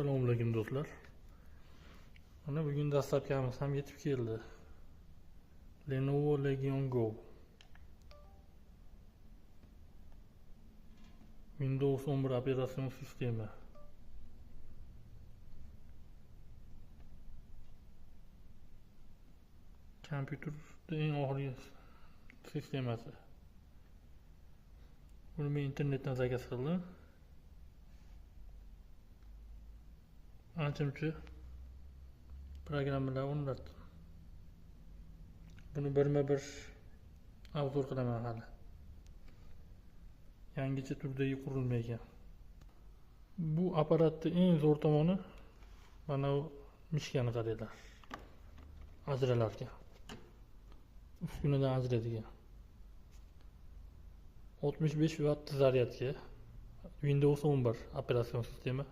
Assalomu alaykum do'stlar. Mana bugun dastlabkimiz ham yetib keldi. Lenovo Legion Go. Windows 11 operatsion sistemi. Kompyuterda eng oxirgi sistemasi. Buni men internetdan zakaz qildim. Ancha-muncha programmalar o'rnatdim. Buni birma-bir obzor qilaman hali. Yangicha turdagi qurilma ekan. Bu apparatning eng zo'r tomoni mana bu mishkani qaranglar. Ajralar ekan. Uskunadan ajraydigan. 65 watt zaryadga Windows 11 operatsion sistemi.